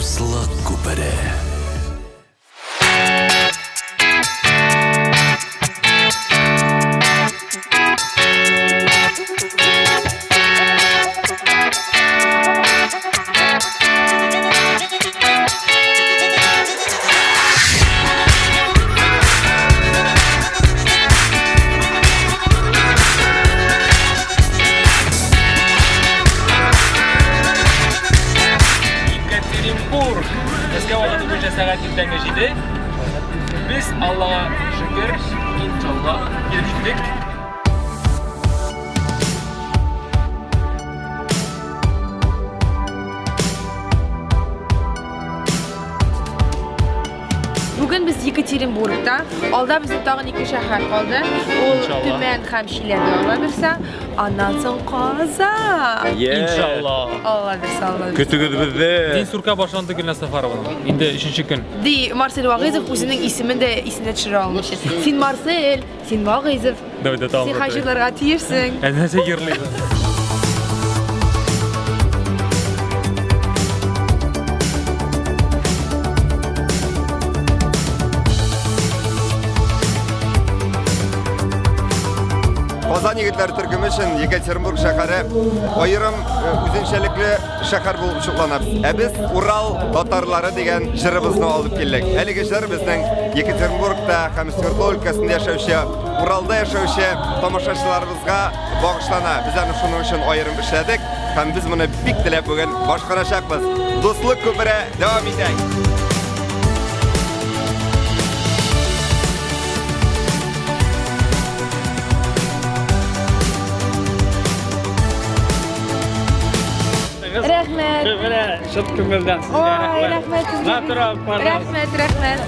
Дуслык күпере. Екатеринбург. Мәскәү вакыты буенча сәгать иртәнге 7. Без Аллага шөкер, иншалла, килеп җиттек. Бүген без Екатеринбургта. Алда безнең тагын ике шәһәр калды. Ул Төмән һәм Чиләбе Алла бирсә. Аннан соң Казан. Иншалла. Алла бирсә, Алла бирсә. Көтегез безне. Дин Сурка башланды Гөлназ Сафарованың. Инде өченче көн. Ди Марсель Вагыйзов үзенең исемен дә исенә төшерә алмыйча. Син Марсель, син Вагыйзов. Давай, да, Син хаҗиларга тиешсең. Ә нәрсә йырлыйсың? Казан егетләре төркеме өчен Екатеринбург шәһәре аерым э, үзенчәлекле шәһәр булып шутлана. Ә без Урал татарлары дигән җырыбызны алып килдек. Әлеге җыр безнең Екатеринбургта һәм Свердлов өлкәсендә яшәүче Уралда яшәүче тамашачыларыбызга багышлана. Без аны шуның өчен аерым эшләдек һәм без моны бик теләп бүген башкарачакбыз. Дуслык күпере дәвам итә. Рәхмәт. Менә чын күңелдән сезгә Ой, рәхмәт сезгә. Рәхмәт, рәхмәт.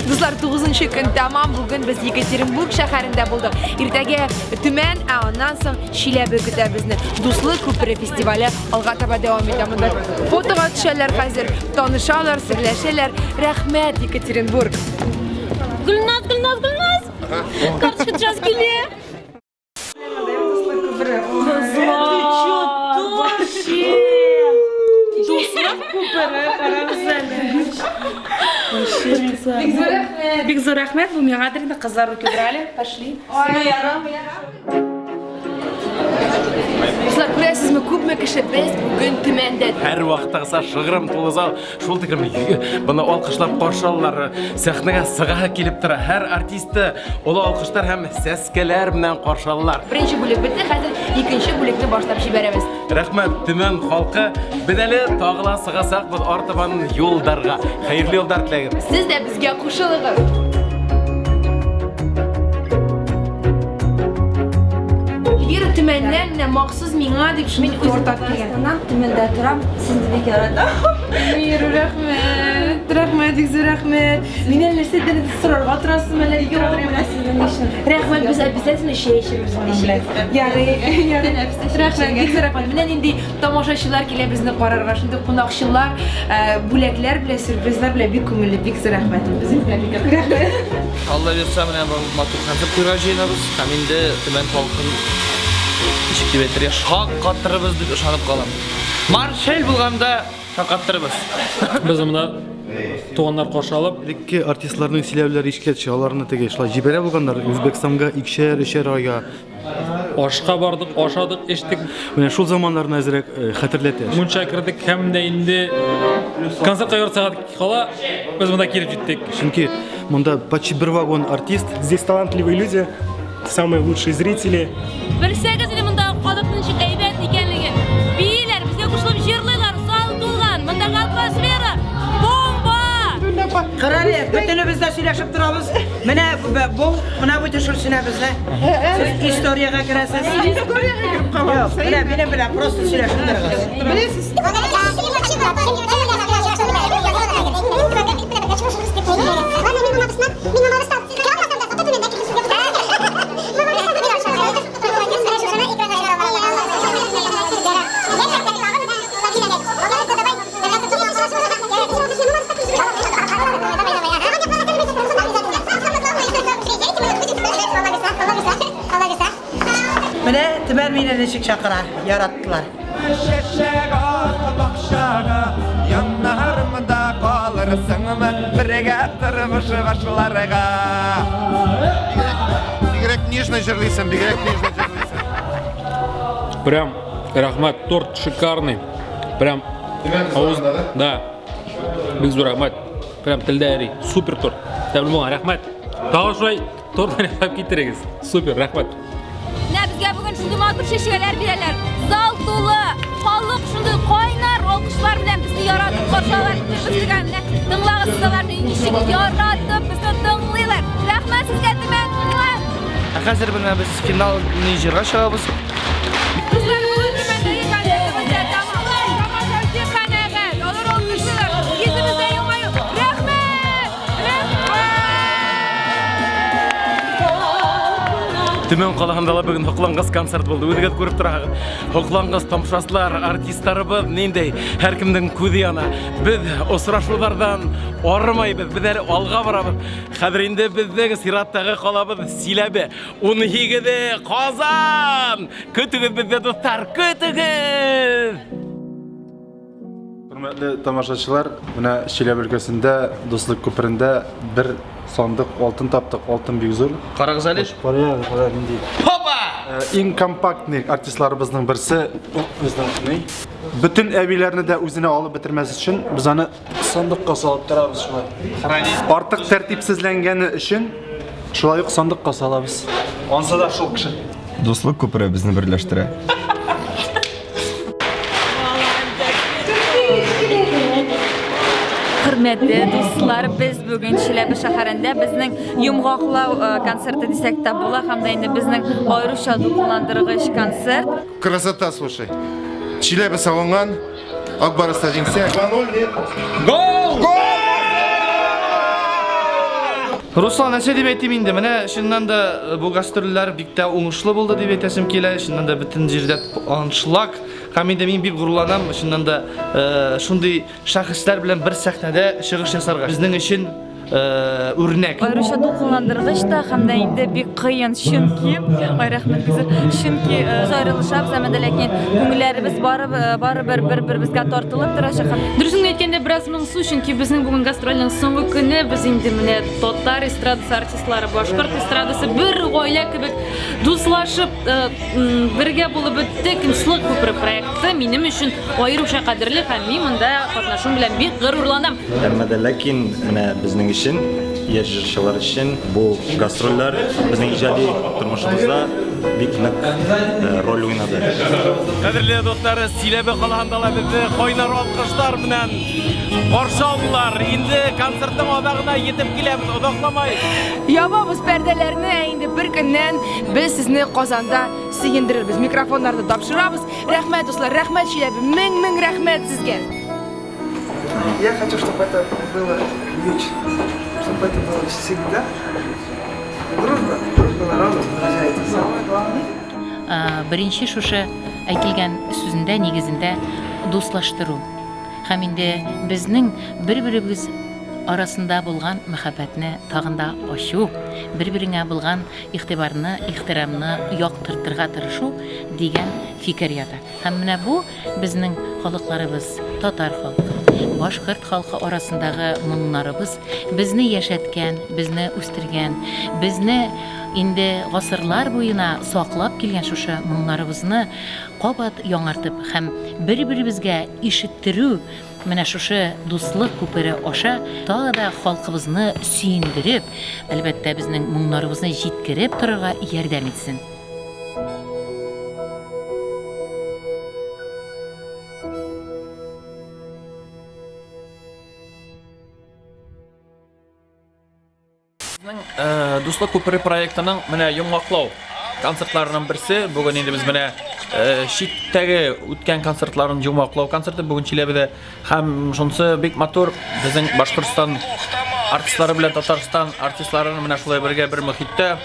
Дуслар, 9 көн тәмам. Бүген без Екатеринбург шәһәрендә булдык. Иртәгә Төмән, ә аннан соң Чиләбе көтә безне. Дуслык күпере фестивале алга таба дәвам итә. Монда фотога төшәләр хәзер, танышалар, серләшәләр. Рәхмәт, Екатеринбург. Гөлназ, Гөлназ, Гөлназ! Карточка сейчас килә. Бик зур рәхмәт, бу миңадыр инде кызлар руки брали. Пошли. Дуслар, күрәсезме, күпме кеше без бүген Төмәндә. Һәр вакыттагыса шыгрым тулы зал, шул тиклем моны алкышлап каршы алалар, сәхнәгә сыга килеп тора. Һәр артисты олы алкышлар һәм сәскәләр белән каршы алалар. Беренче бүлек бетте, хәзер икенче бүлекне башлап җибәрәбез. Рәхмәт, Төмән халкы. Без әле тагы ла сыгасакбыз артабан юлдарга. Хәерле юлдар теләгез. Сез дә безгә кушылыгыз. Эльвира Төмәннән менә махсус миңа дип шундый торт алып килгән. Төмәндә торам, сезне бик яратам. Эльвира, рәхмәт, рәхмәт, бик зур рәхмәт. Миннән нәрсәдер сорарга торасызмы әллә дип торам. Рәхмәт, без обязательно чәй эчербез моның белән. Ярый, ярый. Рәхмәт, бик зур рәхмәт. Менә нинди тамашачылар килә безне карарга, шундый кунакчылар, бүләкләр белән, сюрпризлар белән бик күңелле, бик зур рәхмәт. Рәхмәт. Алла бирса, менә бу матур концерт куярга җыенабыз һәм инде Төмән халкын ничек дип әйтергә, шаккатырырбыз дип ышанып калам. Маршель булганда шаккатырырбыз. Без монда туганнар каршы алып, Элекке артистларның сөйләүләре искә төшә, аларны теге шулай җибәрә булганнар Үзбәкстанга икешәр, өчәр айга. Ашка бардык, ашадык, эчтек. Менә шул заманнарны әзрәк э, хәтерләтә. Мунча кердек һәм дә инде концертка ярты сәгать кала без монда килеп җиттек. Чөнки монда почти бер вагон артист. Здесь талантливые люди, самые лучшие зрители. Белсәгез иде мондагы халыкның ничек әйбәт икәнлеген. Бииләр, безгә кушылып җырлыйлар, зал тулган, мондагы атмосфера бомба! Карале, бөтенебез дә сөйләшеп торабыз. Менә бу, менә бу төшерсенә безне. Сез историягә керәсез. Историягә кереп калабыз. Менә минем белән просто сөйләшеп торыгыз. Беләсез. Менә Төмән мине ничек чакыра, яраттылар. Чәчәк ата бакчага, янына. Барырсыңмы бергә тормыш башларга? Бигрәк нежно җырлыйсың, бигрәк нежно җырлыйсың. Прям, рәхмәт, торт шикарный. Прям, авыз, да. Бик зур рәхмәт. Прям телдә эри. Супер торт. Тәмле булган, рәхмәт. Тагын шулай торт ясап китерегез. Супер, рәхмәт. Менә безгә бүген шундый матур чәчәкләр бирәләр. Зал тулы, халык шундый кайнар алкышлар белән безне яратып каршы алалар. Безгә менә тыңлагыз сез аларны ничек яратып безне тыңлыйлар. Рәхмәт сезгә, Төмән. Ә хәзер менә без финальный җырга чыгабыз. Дуслар, бүген Төмәндәге концертыбыз да тәмам. Тамашачы канәгать. Алар алкышлыйлар. Йөзебездә елмаю. Рәхмәт! Төмән калаһында ла бүген һоклангыс концерт булды. Үзегез күреп торасыз. Һоклангыс тамашачылар, артистларыбыз ниндәй, һәркемнең күзе яна. Без очрашулардан арымайбыз, без әле алга барабыз. Хәзер инде безнең чираттагы калабыз Силәбе. 17-е Казан! Көтегез безне, дуслар, көтегез! Хөрмәтле тамашачылар, менә Чиләбе өлкәсендә Дуслык күперендә бер сандык алтын таптык. Алтын бик зур. Карагыз әле. Кара, кара нинди. Хопа! Иң компактный артистларыбызның берсе безнең ни? Бөтен әбиләрне дә үзенә алып бетермәс өчен без аны сандыкка салып торабыз шулай. Артык тәртипсезләнгәне өчен шулай ук сандыкка салабыз. Ансы да шул кеше. Дуслык күпере безне берләштерә. Хөрмәтле дуслар, без бүген Чиләбе шәһәрендә безнең йомгаклау э, концерты дисәк тә була һәм дә инде безнең аеруча дулкынландыргыч концерт. Красота, слушай. Чиләбе салынган, Ак Барыста җиңсә. Гол! Гол! Руслан, нәрсә дип әйтим инде? Менә чыннан да э, бу гастрольләр бик тә уңышлы булды дип әйтәсем килә. Чыннан да бөтен җирдә аншлаг. Һәм инде мин бик горурланам, чыннан да э, шундый шәхесләр белән бер сәхнәдә чыгыш ясарга. Безнең өчен э, үрнәк. Аеруча дулкынландыргыч та һәм дә инде бик кыен, чөнки, ай рәхмәт гүзәл, чөнки э, без аерылышабыз, әмма дә ләкин күңелләребез барыбер барыбер бер-беребезгә тартылып торачак һәм Дөресен генә әйткәндә, бераз моңсу, чөнки безнең бүген гастрольнең соңгы көне, без инде менә татар эстрадасы артистлары, башкорт эстрадасы бер гаилә кебек дуслашып, э, бергә булып беттек. Дуслык күпере проекты минем өчен аеруча кадерле һәм мин монда катнашуым белән бик горурланам. Әмма дә ләкин менә безнең өчен, яшь җырчылар өчен бу гастрольләр безнең иҗади тормышыбызда бик нык э, роль уйнады. Кадерле дуслар, Силәбе калаһында ла безне кайнар алкышлар белән каршы алдылар. Инде концертның азагына җитеп киләбез, озакламай. Ябабыз пәрдәләрне, ә инде бер көннән без сезне Казанда сөендерербез. Микрофоннарны тапшырабыз. Рәхмәт, дуслар, рәхмәт, Чиләбе. Мең-мең рәхмәт сезгә. Я хочу, чтобы это было вечно, чтобы это было всегда. Дружба, дружба народов, друзья, это самое главное. Беренче шушы әйтелгән сүзендә нигезендә дуслаштыру һәм инде безнең бер-беребез арасында булган мәхәббәтне тагын да ачу, бер-береңә булган игътибарны, ихтирамны яктыртырга тырышу дигән фикер ята. Һәм менә бу безнең халыкларыбыз, татар халкы, башкорт халкы арасындагы моңнарыбыз безне яшәткән, безне үстергән, безне инде гасырлар буена саклап килгән шушы моңнарыбызны кабат яңартып һәм бер-беребезгә ишеттерү, менә шушы дуслык күпере аша тагы да халкыбызны сөендереп, әлбәттә, безнең моңнарыбызны җиткереп торырга ярдәм итсен. Безнең э, Дуслык күпере проектының менә йомгаклау концертларының берсе. Бүген инде без менә э, читтәге үткән концертларын йомгаклау концерты бүген Чиләбедә. Һәм шунысы бик матур, безнең Башкортстан артистлары белән Татарстан артистларын менә шулай бергә бер мөхиттә,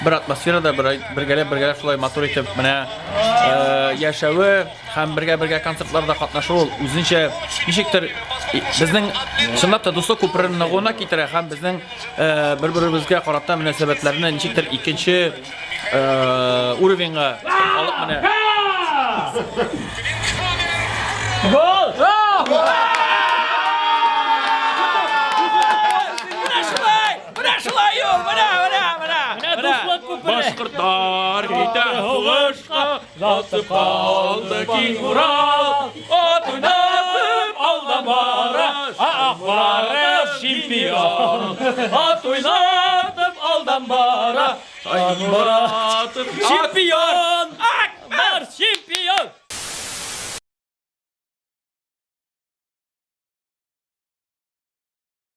бер атмосферада бер бергәләп бергәләп шулай матур итеп менә э, яшәве һәм бергә-бергә концертларда катнашу ул үзенчә ничектер безнең чынлап та дуслык күперен ныгуына китерә һәм безнең э, бер-беребезгә карата мөнәсәбәтләрне ничектер икенче э, уровеньга алып менә. Гол! Башкортлар китә сугышка, Катып калды киң Урал. Ат уйнатып алда бара, Ак барыс чемпион. Ат уйнатып алдан бара, Шаһиморатов чемпион.